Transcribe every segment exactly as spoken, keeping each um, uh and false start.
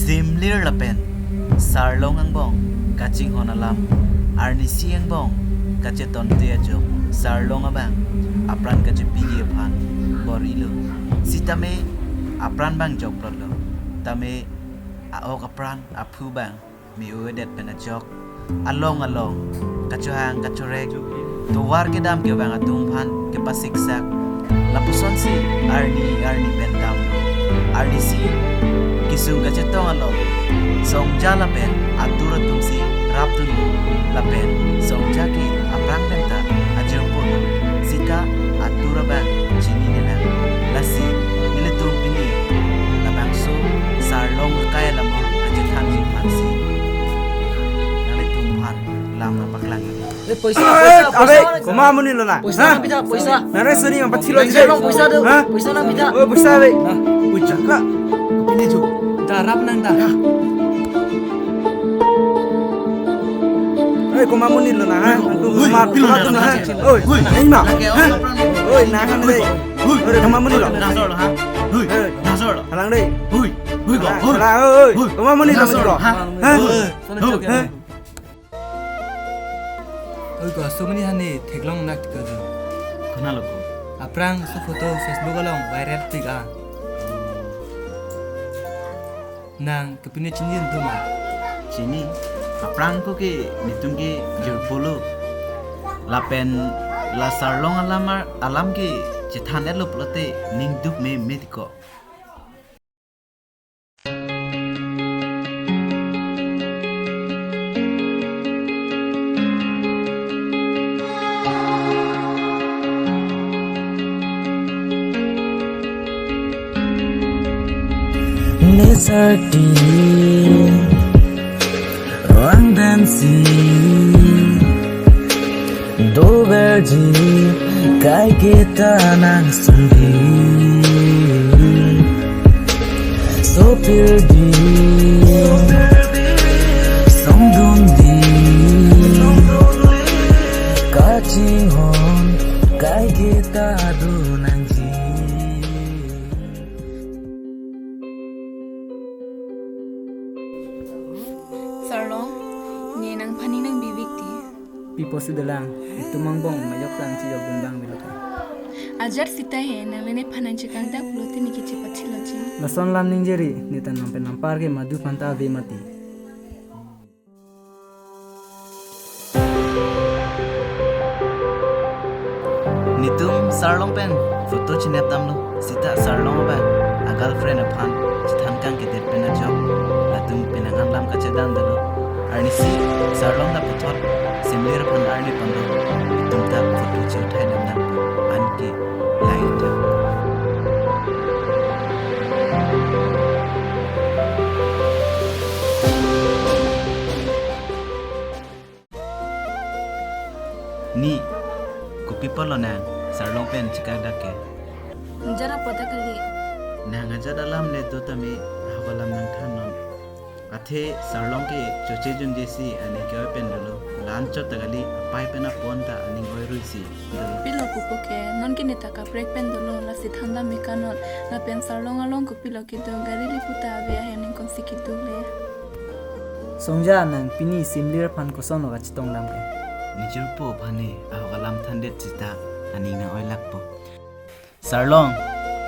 Simlir lapen Sarlong angbong kachinghon alam, arnisi angbong kachetonte ajok Sarlong abang apran kachepiji aphan bor-ilo. Sitame apran bang jokplotlo. Tame a-ok apran aphu bang me-oedet pen ajok along along kachohang kachorek tovar kedam kevang atum aphan kepasiksak. Lapusonsi arni arni pen damlo. Arnisi kesung kachetong along Songja lapen atur atumsi rapdunlo. Lapen Songja ke aphrang penta ajirpo lo. Sita atur abang chininelang. Lasi nelitum pini labangso Sarlong akai alam kachethanji aphansi nanglitum aphan lam nangpaklang. Eh, poisa, Abe, poisa, abe, poisa. Komat amonit lo na? Poisa Ha? nangpitha, poisa. Nare suni yang pachilo Poisa jide. nang, poisa do. Ha? Poisa nangpitha. Oh, poisa abe. Nah. Pucha ka. Ini tu. Darap nang dah. Eh, komat amonit lo na, ha? Hui, Antum hui, komat, hui, komat tu na, ha? hui, Oi, hui, ai ma. hui, Ha? hui, Oi, na kan deh. Hui. Oi, komat amonit lo. Nasor lo, ha? Hui. Eh. Nasor lo. Halang deh. Hui. Hui, go. Halang, Hui. halang, oi, oi. Hui. Komat amonit lo, Nasor lo, ha? Ha? Hui. Hui. Hui. Oi ko, so mani hani theklong nak ka jo. Kona lo ko? Aphrang so photo Facebook along viral tik a. Nang kepine chinidun ma? Chini. Aphrang ko ke netum ke jirpo lo. Lapen la Sarlong alam ar-, alam ke chethan-etlo pulote ning duk meme ti ko. Nesar ti, Rang Dansi, Doverji, kaiketa nangsungdi. Sopirdi, songdungdi, kachinghon, kaiketa do nangji. Sarlong, ne nangphan ning nang bibik ti. Pi pusi dolang, itum angbong majok tang chijokdun bang bilo ta. Ajat sita he, nangli nephan nangchekangdak pulote ne kachepachilo ji. Lason alam ningje ri, ne ta nang pen nang par ke madu aphan ta ave mati. Netum Sarlong pen photo chinep damlo, sita Sarlong abang a-girlfriend aphan chethan kangkedet pen ajok latum penang an lam kachedam dolo. Arnisi Sarlong ta puthot Simlir aphan arni panglo, netum ta photo che-uthai dam dam anke lai ta. Ni, kopi apotlo nang Sarlong pen chekangdak ke? Jara pota kali. Nang ajat alam le do tame, ahok alam nangthan non. Athe Sarlong ke choche junje si aning ke-oi pen dolo. La-an chot ta kali, apei pen apon ta aning oi rui si dolo. Pilo pupo ke, non ke ne ta kaprek pen dolo, lasi thandam me kanon. Lapen Sarlong along kopilo kedo, gari le puta ave ahem ning konsi kedo le. Songja, nang pini Simlir aphan kosonlo kachetong dam ke? Nejirpo aphan ne ahok alam thandet sita aning nang-oi lakpo. Sarlong,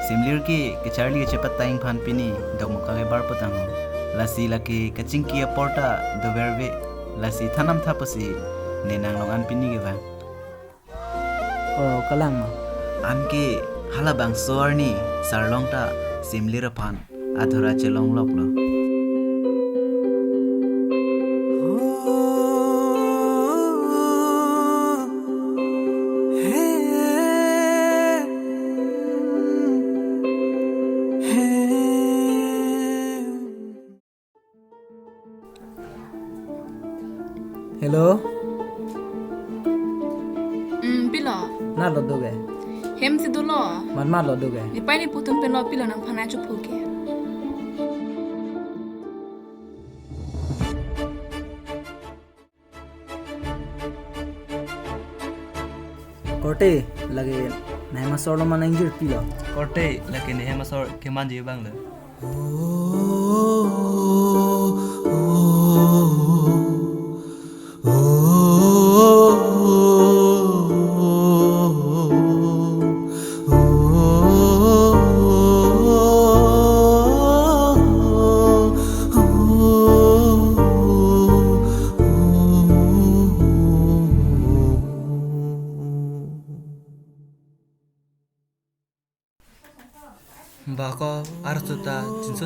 Simlir ke kacharli kachepatang aphan pini dokmoka kebar potang ho. Lasi lake kachingki apor ta doverve. Lasi thandam tha pusi ne nanglong an pini kevang. O, kalang ma? Anke halabangso arni Sarlong ta Simlir aphan adhora chelong loklo. Hello. Hmm, pilo? Nat lo do ke? Hem si dolo. Mat mat lo do ke? Nepei nepo atum pen lo, pilo nangphan nangchopho ke. Korte, lake nehem asor lo ma nangjirpi lo? Korte, lake nehem asor kemanji abang lo.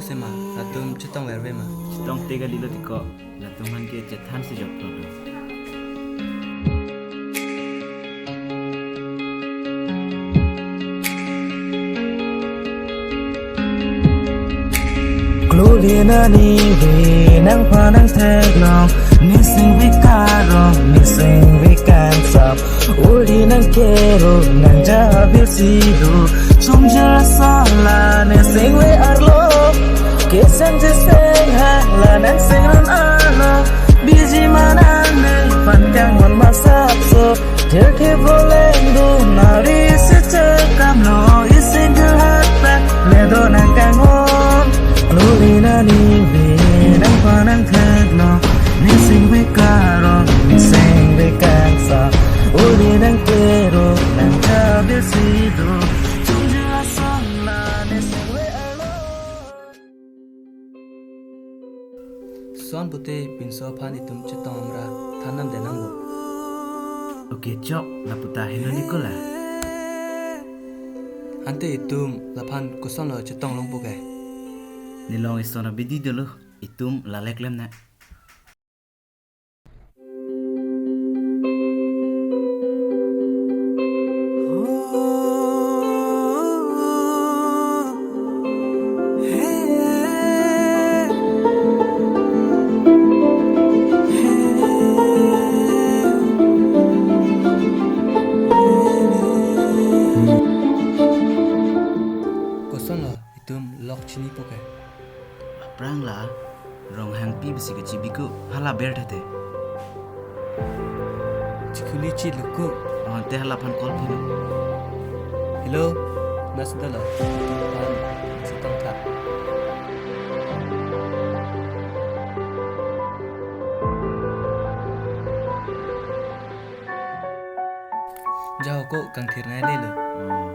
Sema, latum chetong verve ma? Chetong te kalilo tiko, latum aphan ke chethan si joklo do. Klule nani ve nangphan nangtheklong, nesingve karong, nesingve kangsam. Uli nangkerok nangjabil si do, chongjir asong la nesingve arlo. Kesang jeseng hang la nangsingrum arlo. Biji manang nephan kanghon masapso. Thirthe voleng do nari si chekamlo, isi gelhat pen le do nangkanghon. Klule nani ve nangphan nangtheklong, nesingve karong, nesingve kangsam. Uli nangkerok nangjabil si do, chongjir asong la nesingve arlo. Son pute pinso aphan itum chetong amra than namde nangpo. Okay, chok, lapu ta heno ni ko la. Ante itum laphan kosonlo chetong longpo ke? Nelong ison abidi dolo, itum la le klem nang. Kosonlo itum lok chinipo ke? Aphrang la Ronghangpi pusi kachibi ko, hala ber thate. Chikhuli chi luku. Oh, ante hala aphan call pilo. Hello, na sudah lo. Aphan chetong tha. Jaho ko kangthir ngai lelo. Oh.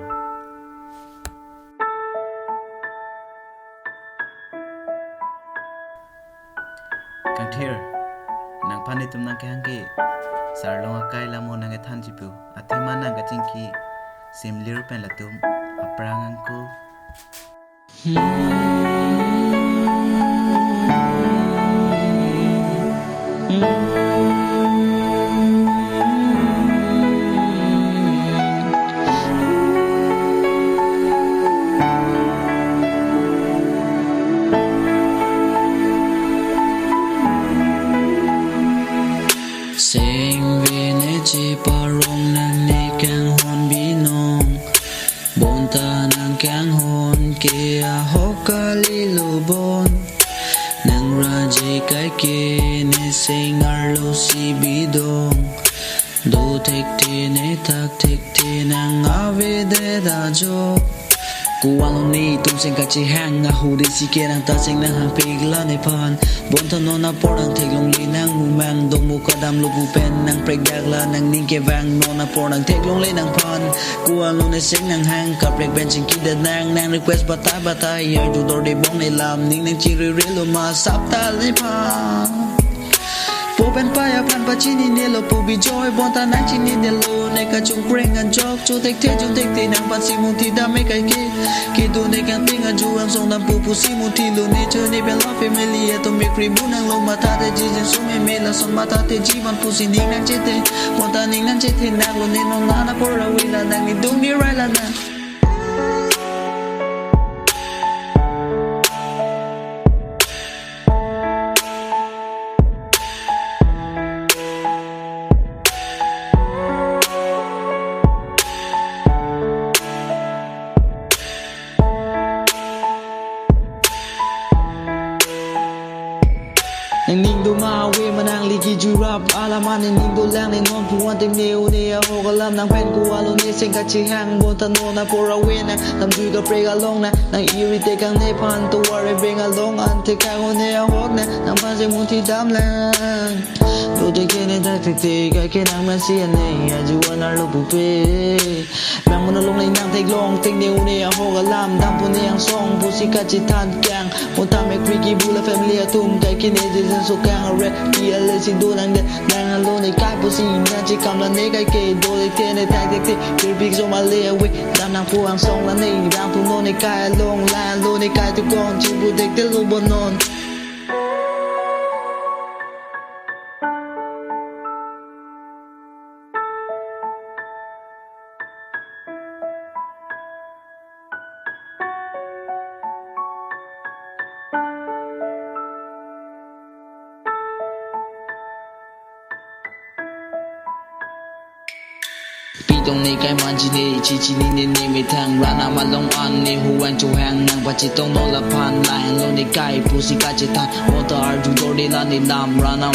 Kangthir, nangphan itum nangkehang ke Sarlong akai lamo nangkethan chipu. Athema nang kachingki simlir pen latum aphrang angko. Sengve ne cheparong nang ne kanghon binong. Bonta nang kanghon ke ahok kalilo bon. Nang raje kai ke ne seng arlo si bidong. Do thekthe ne thak thekthe nang avedet ajo. Ko-an lo netum seng kachehang ahuri si kerang ta seng nanghangpik la nephan. Bonta non apor nangtheklongle nang mumang dongmuk kadamlo pu pen nangprekdak la nangning kevang non apor nangtheklongle nangphan. Ko-an lo ne seng nanghang kaprek pen chingkidet nang nang request batai batai arju dorde bong ne lam ning nangchingri relo ma saptal nephan. Po pen pai aphan pachinine lo pu bijoy bonta nangchinine lo ne kachungpreng anjok chothekthe chothekthe nangphan simuthi dam me kai ke. Kedo ne kangting aju angsong dam pu pu simuthi lo ne chone pen la family atum mekri bu nanglo matha te ji jin sum me lason matha te ji ban pusi ning nangchethe. Bonta ning nangchethe nanglo ne non nana pora wila nang ni dung ni rai la nang. Nangning doma ave ma nangli kejurap alam an nangning dolang ne non pu-an tengne une ahok alam nangphan ko-an lo ne seng kachehang bonta non apor ave nang damjui kaprek along nang nang iri tekang nephan tovar ebeng along an tekang une ahok nang nangphan simuthi damlang. Lo te ke ne ta te te kai ke nang masi ane aju an arlo pupe. Bang mono long nang nangtheklong tengne une ahok alam dam pu ne angsong pusi kachethan kang. Bonta mekri Bula family atum kaikine jesen sokang are P L A C dolang de nang alone kai pusi nang chikam la ne kai ke do de te ne tai de te pir big so ma le awe dam nang puang song la ne dam pu no ne kai along la lo ne kai tu kon chibu dek te lo bonon. Pitong ne kai manji ne chichi ne ne ne methang ranam along an ne huan chuhang nang pachitong no laphan lahen lo ne kai pusi kachethan mota arju dor de la ne lam ranam.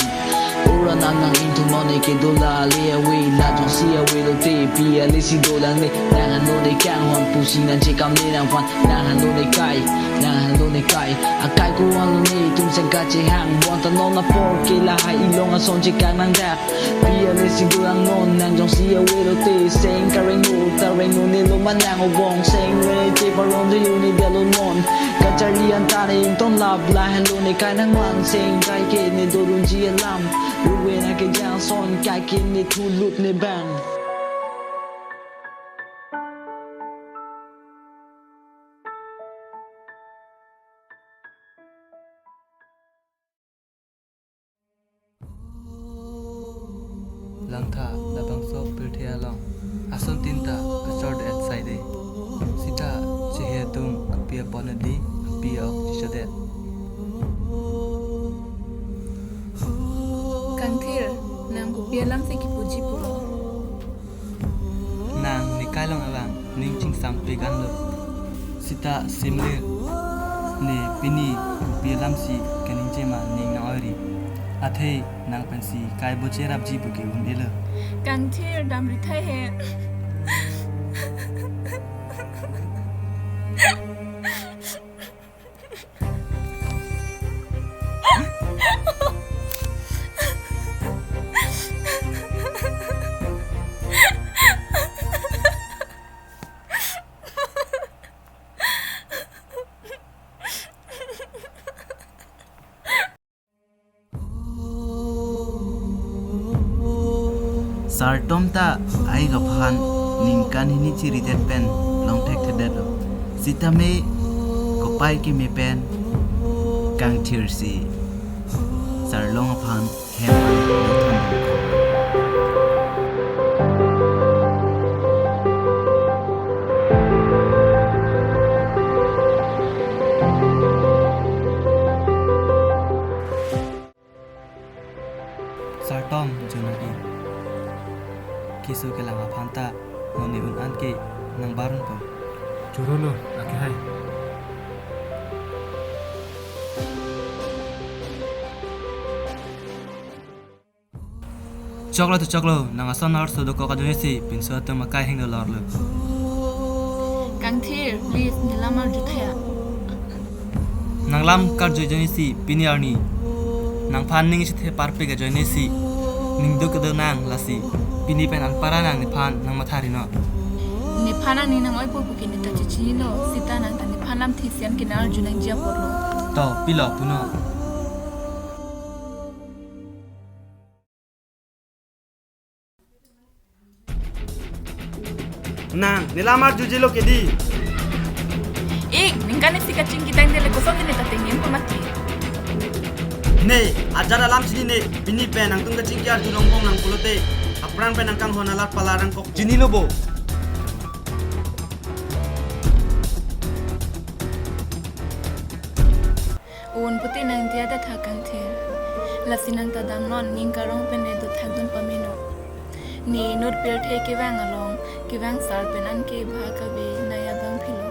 Ura nang nang ingthum no ne ke dola le awe la jongsi awe lo te P L A C dolang ne nang han lo ne kang hon pusi nang chekam ne nang phan nang han lo ne kai nang han lo ne kai akai ko wan lo ne tum seng kachehang bon ta non apor ke lahai ilong ason chekang nang dak. P L A C dolang non nang jongsi awe lo te seng kareng lo tareng lo ne lo manang obong seng re che parong de lo ne dia lo non kachari anta ne ington lap lahen lo ne kai nang man seng kai ke ne dorun ji alam ruwe na ke jang son kai ke ne thulut ne bang. Langtha labangso pirthe along ason tin ta kachor det sai de. Sita chehe atum kopi apon adi api ok chichodet. Kangthir, nang kopi alam si kipuji puro. Nang ne kai along abang ning chingsampik anlo. Sita simlir ne pini kopi alam si kaningje ma ning nang oiri. Athe nang pensi kai boche rapji buke un elo. Kangthir dam rithai he. Sartom ta ai kaphan ningkan hini chiridet pen long thekthedetlo. Sitame kopai keme pen kangthir si sarlong aphan hem an nangthon. Sartom jonagi. Keso kelang aphan ta noni un an ke nang barun po. Choro lo, ake hai. Choklo to choklo, nang ason arso dokok ajoine si pinso atum akai hingno lorlo. Kangthir, please, ne lam arju thaya. Nang lam karju ajoine si pini arni nangphan ning chethe parpik ajoine si ning duk kedo nang lasi pini pen anpara nang nephan nang mathari no. Nephan nang ni nang oi purpu ke ne ta chechinilo, sita nang ta nephan lam thisian ke nang arju nangji apotlo. To, pilo puno. Nang, ne lam arjujilo kedi. Ik, ningkan isi kachingki tangte le koson tene ta tengem pamati. Ne, ajat alam chinine, pini pen nangtum kachingki arjulongbom nang pulote, apran pen nangkanghon alar palar nangkok chinilo bo. Un pute nang dia da tha Kangthir. Lasi nang ta damnon ning karong pen ne do thakdun pameno. Ne inut pirthe kevang along, kevang sar pen an ke bha kave naya bang philo.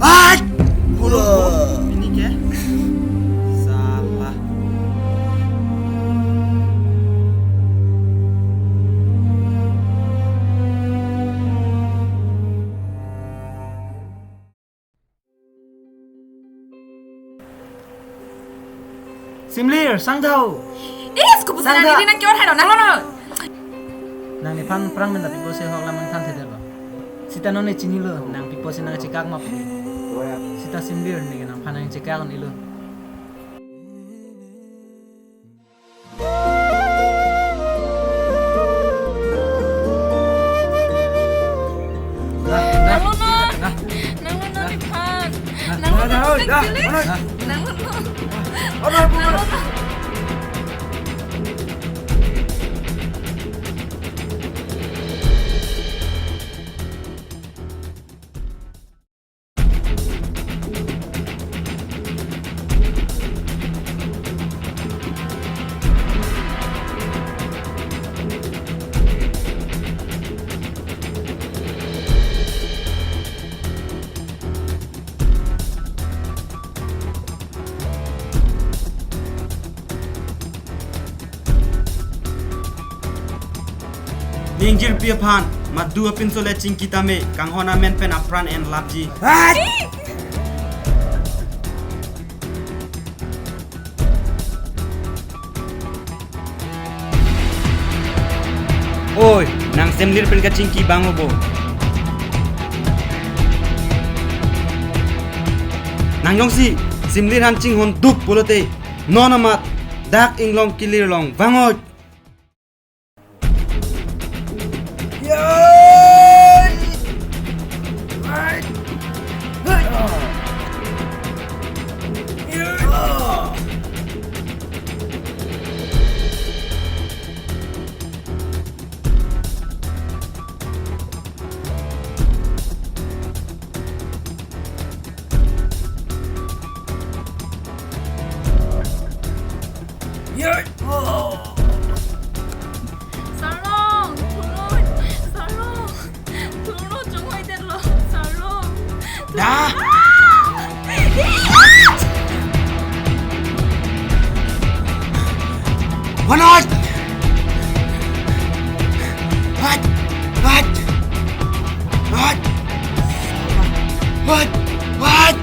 Ai! Hura! Ini ke? Salah. Simlir, sangdhau. Is, kupu Sangdha. Nang ini nang kyor hai lo, nang lo, nang lo. Nang nephan prang mena pipo si hok lam nang than thedetlo. Sita non ne chinilo, nang pipo si nang chekak ma pu. Sita Simlir ne nangphan nang chekak nilo. Nang lo non. Nang lo non, Ivan. Nang lo non, Ivan. Nang lo non. Nang lo non. Ningjirpi aphan, madu apinso le chingki tame, kanghon amen pen apran en lapji. Oi, nang Simlir pen kachingki bang obo. Nang jongsi Simlir han chinghon duk pulote, non amat dak inglong kilir long vangoi. Sarlong, thulun, Sarlong, thulun chonghoidetlo, Sarlong. Da! Ah! Manoj! What? What? What? What? What?